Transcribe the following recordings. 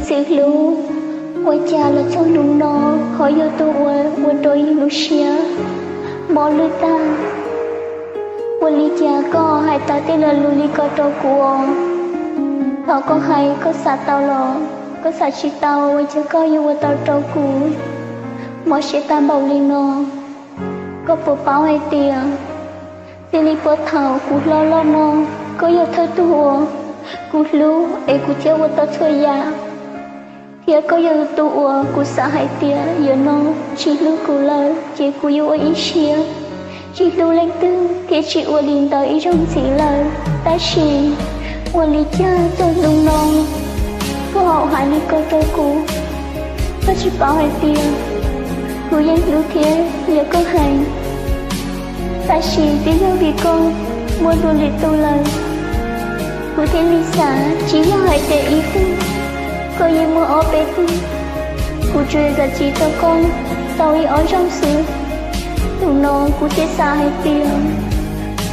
Txiv hlub, ua cas los txog hnub no ho yog tus uas ua rau yus lub siab mob lwj tag? Ua li cas koj hais tau tej lo lus li ko rau kuv? Thov koj hais, koj xav tau los koj xav tsis tau, ua cas koj yuav ua tau rau kuv mob siab tag npaum li no? Koj puas paub hais tias txij li puag thaum kuv hlob loj no, koj yog thawj tug uas kuv hlub es kuv thiaj ua tau txhua yam, thiab koj yog tus uas kuv xav hais tias yog no tsis hlub kuv lawm ces kuv yuav ua ib siab tsis hlub leej twg thiab tsis ua li ntawd ib zaug ntxiv lawm. Tab sis ua li cas txog hnub no koj ho hais li ko rau kuv? Koj tsis paub hais tias kuv yeej hlub thiab nyiam koj heev, tab sis twb yog vim koj muaj dua lwm tus lawm, kuv thiaj li xav tsis yog hais tias ib tug, koj yeej muaj ob peb tug. Kuv tsuas zam txim rau koj tau ib ob zaug xwb. Thaum no kuv thiaj xav hais tias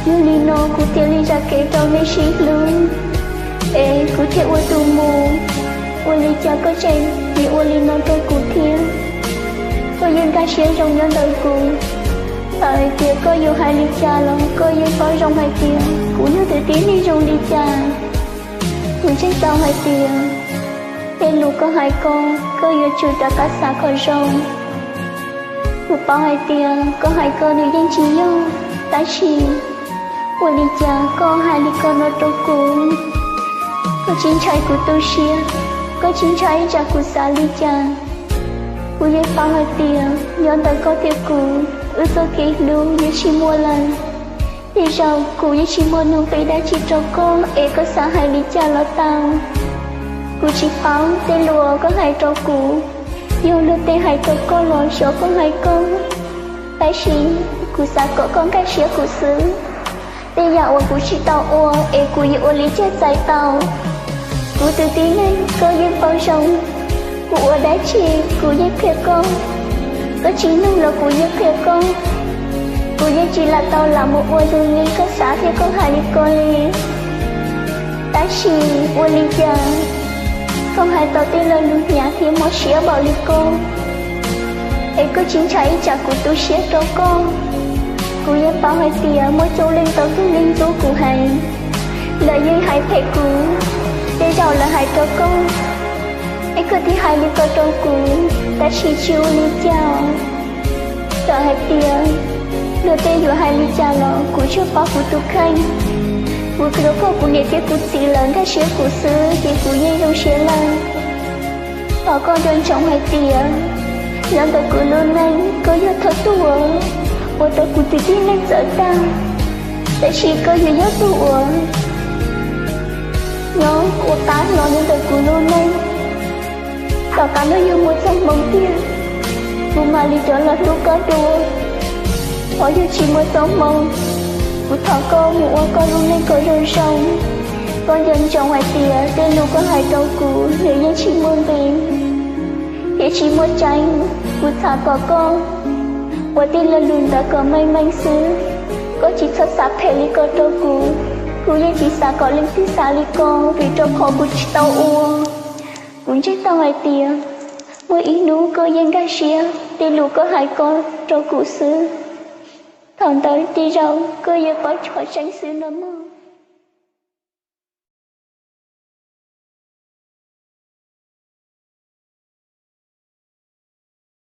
yog li no kuv thiaj li zam kev rau nej sib hlub, es kuv thiaj ua tus mus. Ua li cas koj tseem yuav ua li no rau kuv thiab? Koj yeej nkag siab zoo nyob ntawm kuv, txawm hais tias koj yuav hais li cas los koj yeej paub zoo hais tias kuv yog tus tib neeg zoo li cas. Kuv ntseeg tau hais tias tej lus koj hais ko, koj yuav tsum rov qab xav kom zoo. Kuv paub hais tias koj hais ko nws yeej tsis yog, tab sis ua li cas koj hais li ko no rau kuv? Koj tsis ntshai kuv tu siab? Koj tsis ntshai tsam kuv xav li cas? Kuv yeej paub hais tias nyob ntawm koj thiab kuv, wb txoj kev hlub yeej tsis muaj lawm. Tej zaum kuv yeej tsis muaj nuj nqis dab tsi rau koj es koj xav hais li cas los tau. Kuv tsis paub tej lus uas koj hais rau kuv yog luag tej hais rau koj los xyov koj hais koj, tab sis kuv xav kom koj nkag siab kuv xwb. Tej yam uas kuv tsis tau ua es kuv yuav ua li cas txais tau? Kuv tus tib neeg, koj yeej paub zoo, kuv ua dab tsi kuv yeej qhia koj. Koj tsis nug los kuv yeej qhia koj. Kuv yeej tsis lam tau lam mus ua zoo li koj xav thiab koj hais li ko li. Tab sis ua li cas koj hais tau tej lo lus hnyav thiab mob siab npaum li ko, es koj tsis ntshai ib tsam kuv tu siab rau koj? Kuv yeej paub hais tias muaj coob leej ntau tus neeg ntxub kuv heev, lawv yeej hais phem kuv. Tej zaum lawv hais rau koj es koj thiaj hais li ko rau kuv, tab sis tsis ua li cas. Txawm hais tias luag tej yuav hais li cas los kuv tsuas paub kuv tus kheej. Kuv hlub koj, kuv niam thiab kuv txiv lawv nkag siab kuv xwb ces kuv yeej zoo siab lawm. Thov koj nco ntsoov hais tias nyob ntawm kuv lub neej koj yog thawj tug uas ua rau kuv tus tib neeg txawv tag, tab sis koj yuav yog tug uas nyob ua qab los nyob ntawm kuv lub neej. Tom qab no yog muaj txoj hmoo tiag, kuv mam li rov los hlub koj dua. Ho yog tsis muaj txoj hmoo, kuv thov koj mus ua koj lub neej kom zoo zoo. Koj nco ntsoov hais tias tej lus koj hais rau kuv nws yeej tsis muaj nqis thiab tsis muaj tseeb. Kuv xav kom koj ua tej lo lus ntawd kom meej meej xwb. Koj tsis txhob xav phem li ko rau kuv. Kuv yeej tsis xav kom leej twg xav li ko, vim rau qhov kuv tsis tau ua. Kuv ntseeg tau hais tias muaj ib hnub koj yeej nkag siab tej lus koj hais ko rau kuv xwb. Thaum ntawd tej zaum koj yuav paub qhov tseeb xwb no mog.